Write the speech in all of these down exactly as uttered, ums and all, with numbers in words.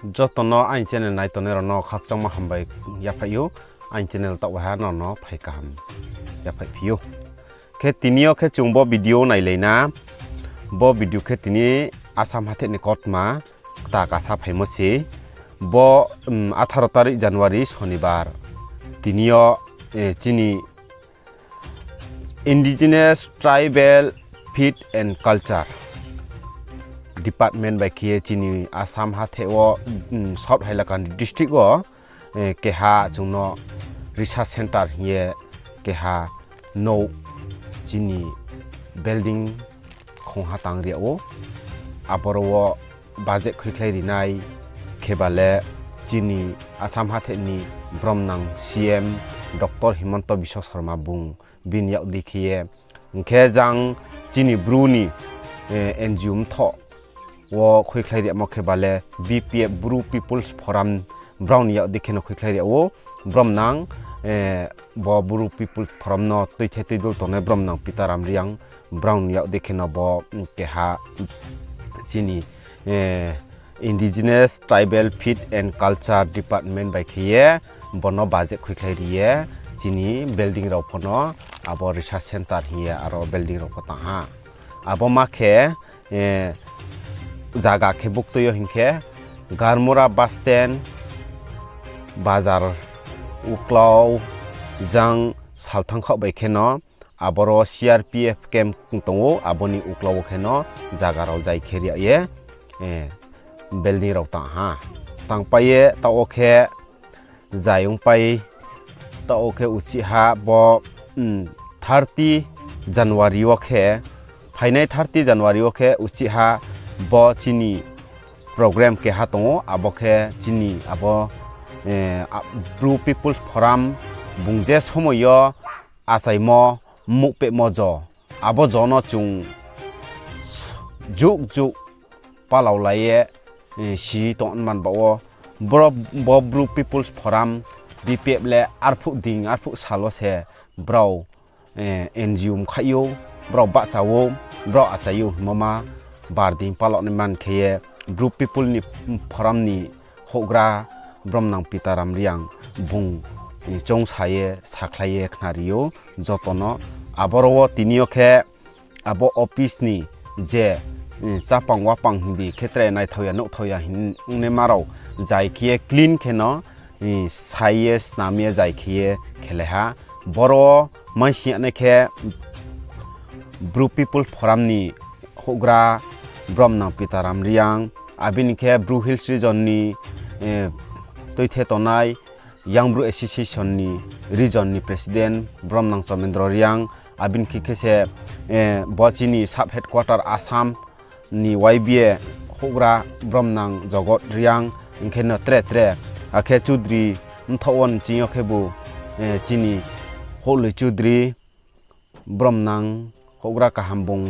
Joto no aini channel nai tongnai rao no khakchangmo hambai yaphaih ou. Aini channel taoh waiha no no phai kaham yaphaih phi ou. Khe tini yo khe chung bo video nailai na. Bo video khe tini Assam hatheh ni kautma kta kasa phaimo se. Bo, um, atharo tarik January Sonibar. Tini yo, eh, chini Indigenous Tribal Faith and Culture Department bai khe ye chini Assam hatheh wo, um, South Hailakandi district wo, eh, keha chung no research center hing ye keha nouh chini building khongha tang ri yag ou. Aboro wo budget khuikhlai ri nai khe ba le chini Assam hatheh ni bromnang C M Doctor Himanta Biswa Sarma bung bini yak di khe ye. Hing khe jang chini Bru ni, eh, N G O mthoh wo khuikhlai ri yagmo khe ba le B P F, Bru People's Forum, brao ni yak di khe no khuikhlai ri yag ou. Bromnang, eh, bo Bru People's Forum no tuithe tuidul tongnai bromnang Pitaram Reang, brao ni yak di khe no bo, mm, keha chini, eh, Indigenous Tribal Faith and Culture Department bai khe ye bo no budget khuikhlai ri ye chini building rao pho no abo research center hing ye aro building rao pho tang ha. Abo ma khe, eh, zaga khe buktui yo hing khe Garmura bus stand, bazar uklau jang salthang khaoh bai khe no aboro C R P F camp tong ou, abo ni uklau wo khe no zaga rao zai khe ri yag ye, eh, building rao tang ha. Tangpai ye taoh wo khe zai ongpai, taoh wo khe uchih ha bo, um, thirty January wo khe, phainai thirty January wo khe uchih ha bo chini program keha tong ou, abo khe chini abo, eh, a-, Bru People's Forum bung je somoi yo achaimo muhpehmo jo, abo jo no chung juk juk palaolai ye, eh, si tong man baoh wo. Boro, bo Bru People's Forum, B P F le arphuh ding, arphuh sal wo se brao, eh, N G O mkhaih ou, brao bahcha ou, brao achai ou hingmo ma bar ding palao nai man khe ye, Bru People ni Forum ni houhgra bromnang Pitaram Reang bung, eh, choungsa ye, sakhlai ye khnari ou joto no. Aboro wo tini yo khe abo office ni je, eh, chápang wapang hing di khe tre naithao ya, nuhthao ya hing ongnaima rao zai khe ye clean khe no, eh, sai ye, snam ye, zai khe ye khelai ha. Boro wo maising ya nai khe Bru People Forum ni houhgra bromnang Pitaram Reang, abini khe Bru Hills region ni, eh, tuithe tongnai Young Bru Association ni region ni president bromnang Chomendro Reang, abini khe khe se, eh, bo chini sub headquarter Assam ni Y B A houhgra bromnang Jogot Reang, hing khe no tre tre, akhe Chudri mthoh wo nching yo khebu, eh, chini Houhloi Chudri, bromnang houhgra kaham bung,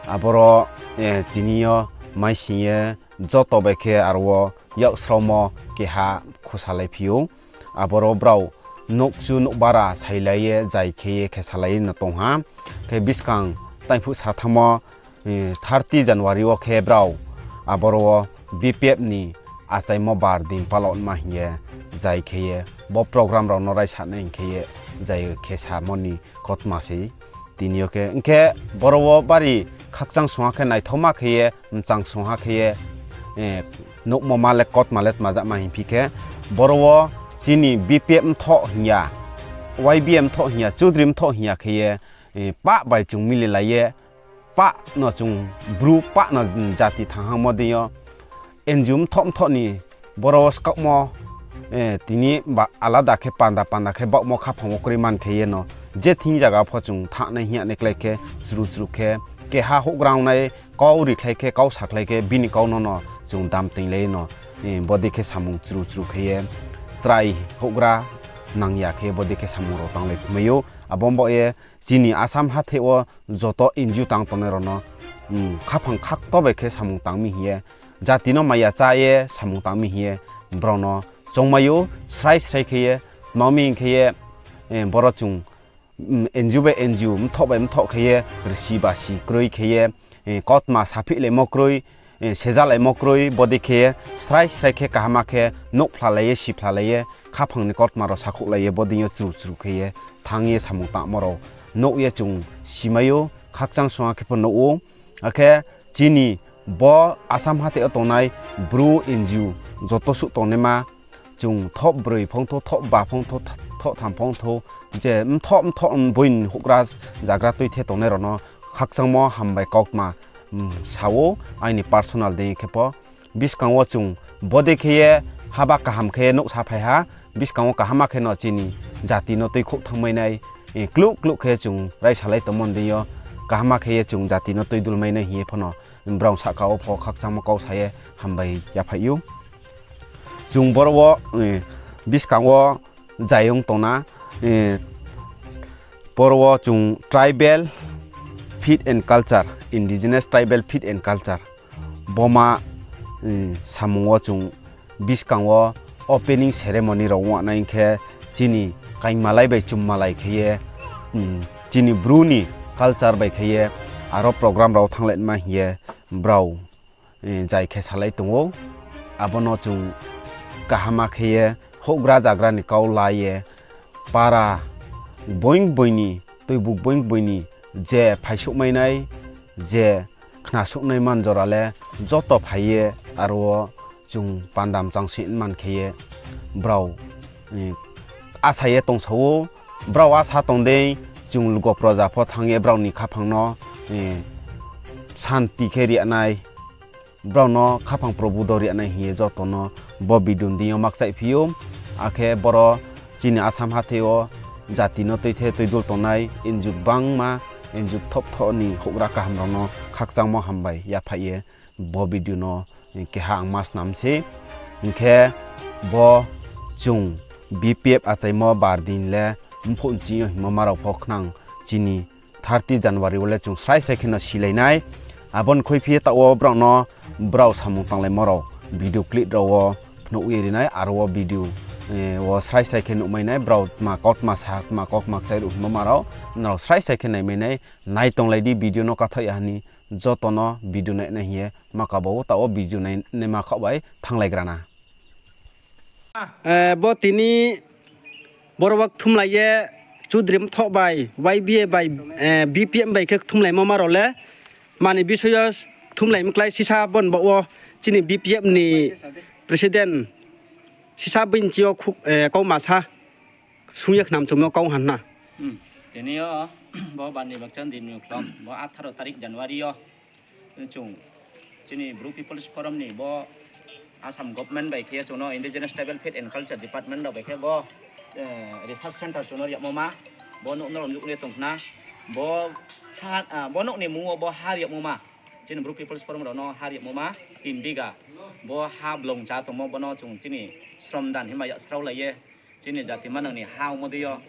aboro, eh, tini yo maising ye joto bai khe aro wo yaksraomo keha khosalaiphi ou. Aboro brao nouhkchu nouhbara sailai ye, zai khe ye khe salai no tong ha. Khe buskang taiphuh sathamo, eh, thirty January wo khe brao aboro wo B P F ni achaimo bar din palao nma hing ye zai khe ye bo program rao no raisa nai hing khe ye zai khe samo ni kautma sei. Tini yo khe, hing khe boro wo bari khakchang sungha khe, naithaoma khe ye, mchang sungha khe ye, eh, nuhmo ma le kautma le tma jama hingphi khe, boro wo chini B P F mthoh hing ya, Y B A mthoh hing ya, Chudri mthoh hing ya khe ye, eh, pah bai chung mililai ye, pah no chung Bru pah no jati thanghangmo deing yo, N G O mthoh mthoh ni boro wo skaohmo, eh, tini ba alada khe panda panda khe baohmo khaphang wo kroi man khe ye no, je thing zaga pho chung thanng nai hing ya nai klái khe, chru chru khe, keha houhgra ong nai, kau rikhlai khe, kau sakhlai khe, bini kau no no chung dam toinglai no, eh, bodei khe samung chru chru khe ye, chrai houhgra nang ya khe bodei khe samung rao tanglai phimai ou. Abo baoh ye chini Assam hatheh wo joto N G O tang tongnai rao no, um, khaphang khakto bai khe samung tang mi hing ye, jati no maya chá ye samung tang mi hing ye, brao no choungmai ou, srai srai khe ye, tma mi hing khe ye, eh, boro chung, um, N G O bai N G O, mthoh bai mthoh khe ye, rsi basi kroi khe ye, eh, kautma saphihlaimo kroi, sejalaimo kroi, bodei khe srai srai khe kaham khe nouh phlalai ye, si phlalai ye, khaphang ni kautma rao sakhouhlai ye, bodei yo chru chru khe ye thanng ye samung tangmo rao nuh ye chung simai ou, khakchang song khe pho nuh ou. Akhe chini bo Assam hathái yo tongnai Bru N G O joto suh tongnaima, chung thoh broi phongthou, thoh ba phongthou, thoh tham phongthou, je mthoh mthoh boini houhgra zagra tuithe tongnai rao no khakchangmo hambai kautma sa ou, aini personal dei khe pho. Buskang wo chung bodei khe ye haba kaham khe ye nouh saphai ha, buskang wo kaham khe no chini jati no tuikhouh thanngmai nai, kluh kluh khe chung raisalai tongmo ni deing yo, kaham khe ye chung jati no tuidulmai nai hing ye pho no brao sahka wo pho khakchangmo kau sa ye hambai yaphaih ou. Chung boro wo buskang wo zai ong tong na, boro wo chung tribal fit and culture, indigenous tribal fit and culture, boma samung wo chung buskang wo opening ceremony rao ong nai khe chini kaingmalai bai chummalai khe ye, chini Bru ni culture bai khe ye aro program rao thannglaima hing ye brao zai khe salai tong ou. Abo no chung kaham khe ye houhgra zagra ni kau la ye para gboing gboing ni, tuibuk gboing gboing ni je phaisouhmai nai, je khnasouhnai man jora le joto phai ye aro wo chung panda mchang si man khe ye brao asa ye tongsa ou, brao asa tong dei, chung lugo proja pho thanng ye brao ni khaphang no santi khe ri nai, brao no khaphang probudo ri nai hing ye joto no bo video ni deing yo ma kchaihphi ou. Akhe boro chini Assam hathái yo jati no tuithe tuidul tongnai N G O gbangma, N G O thoh thoh ni houhgra kaham rao no khakchangmo hambai yaphaih ye bo video no keha ang ma snam se. Hing khe bo chung B P F achaimo bar din le mphuh nching yo hingmo ma rao pho khnang chini thirty January wo le chung srai srai khe no silai nai. Abo ni khuiphi ye taoh wo brao no brao samung tanglaimo rao video clip rao wo phnuh ye ri nai, aro wo video wo srai srai khe nuhmai nai, brao tma kautma sa, tma kautma kchai ruh hingmo ma rao, nrao srai srai khe naimai nai, nai tonglai di video no kathaoh ya ha ni, joto no video nai nai hing ye ma kaba wo taoh wo video nai naima khaoh bai thannglaigra na. Bo tini boro wo kthumlai ye Chudri Mthoh bai Y B A bai, B P F bai khe kthumlaimo ma rao le mani bisoy yo kthumlai mklái sisa bo ni baoh wo chini B P F ni president sisa bini chi yo kauma sa sung ye khnam chungmo kau ha na. Tini yo bo bani bakchan din ni khlom bo atharo tarik January yo chung chini Bru People's Forum ni bo Assam government bai khe chung no Indigenous Tribal Faith and Culture Department rao bai khe bo research centre chung no yagmo ma, bo nouh no rom yag ye tong khna, bo nouh ni mmung wo bo ha yagmo ma, chini Bru People's Forum rao no ha yagmo ma, tin bigha, bo ha blong cha tongmo bo no chung chini sromdan himba yaksraolai ye, chini jati manang ni ha ongmo dei yo,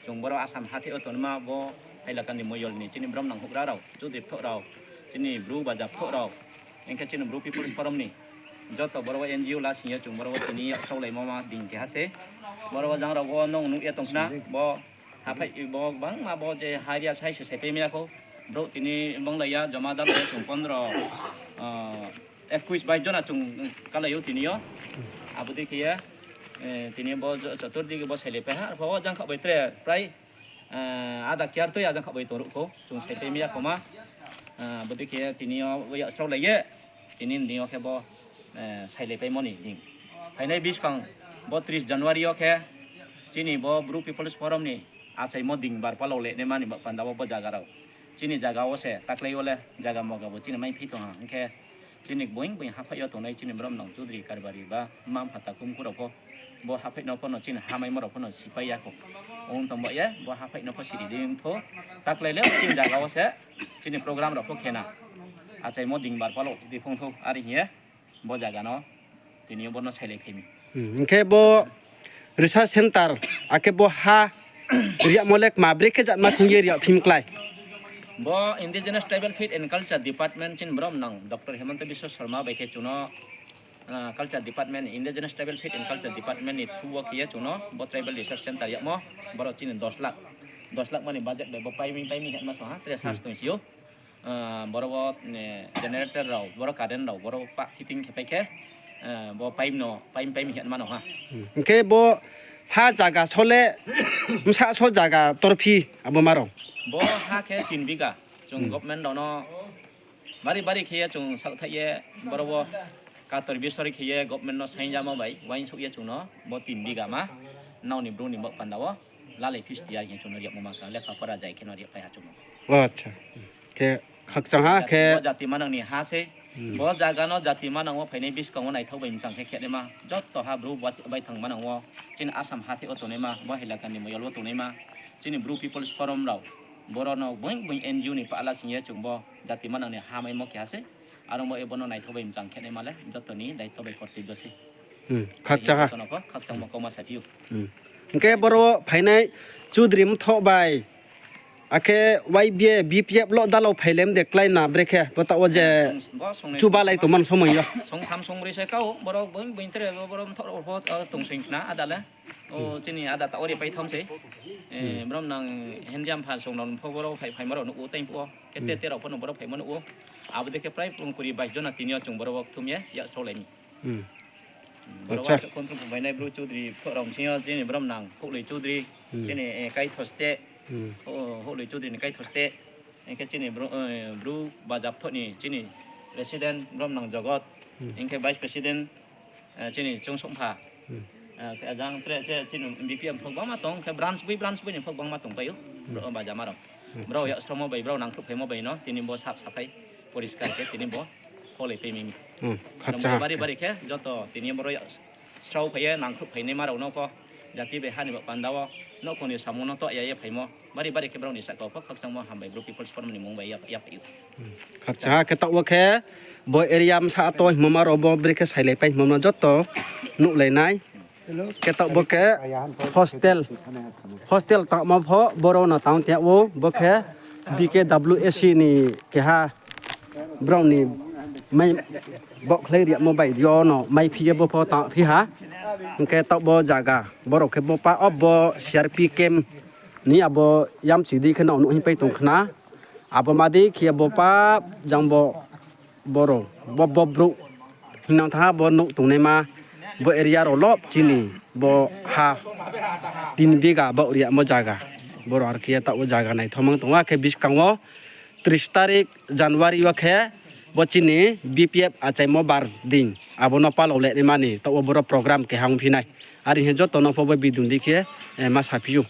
chung boro Assam hathái yo tongnaima bo hailakandi moyol ni chini bromnang houhgra rao, Chudri Mthoh rao, chini Bru Baja Mthoh rao, hing khe chini Bru People's Forum ni joto boro wo N G O lasing ye chung boro wo tini yaksraolaimo ma din keha se. Boro wo jang rao wo nung nuh ye tong khna, bo haphaih bo gbangma bo je ha ria sai se saipai mai ya khou. Brouh tini banglai ya, joma dalai ya chung pondro, ekuis bais jona chung kalai ou tini yo. Abo dei khe ye, tini bo chotur digi bo sailaipai ha, arphuh wo jang khaoh bai tre prai ada kiar tui ajang khaoh bai tong ruh khou, chung saipai mai ya khoma. Abo dei khe tini yo yaksraolai ye, tini ni yo khe bo sailaipaimo ni din. Phainai buskang bo tris January yo khe chini bo Bru People's Forum ni achaimo dingbar palao le naima ni ba panda wo bo zaga rao. Chini zaga wo se taklai wo le zaga moga bo chini maiphi tong ha, hing khe chini gboing gboing haphaih yo tongnai chini bromnang Chudri Karbari ba mma mpha takhumkhu rao pho bo haphaih no pho no chini hamaimo rao pho no sipai ya khou. Ong tong ba ye bo haphaih no pho siri di ong thou. Taklai le chini zaga wo se chini program rao pho khe na. Achaimo dingbar palao di phung thou, are hing ye bo zaga no tini yo bo no sailaiphai mi. Hing khe bo research centre, akhe bo ha riagmo le kma bre khe jatma thung ye riagphi mklái. Bo Indigenous Tribal Faith and Culture Department chini bromnang Doctor Himanta Biswa Sarma bai khe chung no Culture Department, Indigenous Tribal Faith and Culture Department ni through wo khe ye chung no bo Tribal Research Centre yagmo, boro chini dos lakh, dos lakh mani budget bai bo pai mi, pai mi hingma song ha, tre search tong si ou. Boro wo generator rao, boro current rao, boro pah fitting khe pai khe, bo pipe no, pipe, pipe hing ye mano ha. Hing khe bo ha zaga sole bsa so zaga torphi abo ma rao? Bo ha khe tin bigha. Chung government rao no bari bari khe ye chung saohthaih ye, boro wo kator bisori khe ye government no saingjamo bai uaingsouh ye chung no bo tin bigha ma nrao ni Bru ni baoh panda wo lalai phi sti ya hing ye chung no riagmo ma kha, lekha pora jai khe no riagpai ha chung no. Khe khakchang ha khe. Bo jati manang ni ha sei. Bo zaga no jati manang wo phainai buskang wo naithao bai mchang khe khenaima. Joto ha Bru baithang manang wo, chini Assam hathái wo tongnaima, bo Hailakandi moyol wo tongnaima, chini Bru People's Forum rao, boro no boing boing N G O ni pahla sing ye chung bo jati manang ni ha maimo keha sei. Aro bo ebo no naithao bai mchang khenaima le joto ni daityo bai kortobyo sei. Khakchang ha. Joto no pho khakchangmo kauma saphi ou. Hing khe boro phainai Chudri mthoh bai, akhe Y B A, B P F lo dalao phailai mde kláina brekhe, bo taoh wo je chubalai tongmo somoi yo. Songtham songbroi se kau, boro boing boing tre, boro mthoh rao pho tongsoing khna ada le. O chini ada taoh wo ri paitham sei. Brom nang Henriampha song rao pho boro phai, phaimo rao nuh ou, tei phuh wo khe te te rao pho no boro phaimo nuh ou. Abo dei khe prai kuri bais jona tini yo chung boro wo kthum ye yaksraolai mi. Boro wo khom thum phainai Bru Chudri pho rao bsing yo chini brom nang Houhloi Chudri, chini kaitho steh, Houhloi Chudri ni kaitho steh, hing khe chini Bru Bajapthoh ni chini president brom nang Jogot, hing khe vice president chini Chungsouhpha. Khe ajang tre che chini B P F pho gbangma tong, khe branch boi branch boi ni pho gbangma tongpai ou. Bro bajama rao, brao yaksraomo bai, brao nangkhruhphaimo bai no tini bo sap saphai poriskar khe tini bo kholai pai mi. Bari bari khe joto tini boro srao phai ye nangkhruhphainaima rao no pho jati bai ha ni baoh panda wo nouhkhong ni samung no toh ya ye phaimo, bari bari khe brao ni sahka wo pho khakchangmo hambai Bru People's Forum ni mmung bai yaphai ou. Khakchang ha khe taoh wo khe bo area bsa to hingmo ma rao bo brekhe sailaipai hingmo no joto nuhlai nai. Khe taoh bo khe hostel, hostel tangmo pho boro no tang te ou, bo khe B K W A C ni keha brao ni mai baohkhlai riagmo bai yo no maiphi ye bo pho tangphi ha. Hing khe taoh bo zaga, boro khe bo pa, o bo C R P camp ni abo yamchi dei khe no nuh hingpai tong khna. Abo ma dei khe bo pa jang bo boro, bo, bo brouh hingnang thanng ha bo nouh tongnaima, bo area rao lo chini bo ha tin bigha baoh riamo zaga. Boro ar khe ye taoh wo zaga naithaomang tong ha khe buskang wo tris tarik January wo khe bo chini B P F achaimo bar din abo no palao le naima ni taoh wo boro program keha ongphi nai. Are hing ye joto no pho bo bidung dei khe ma saphi ou.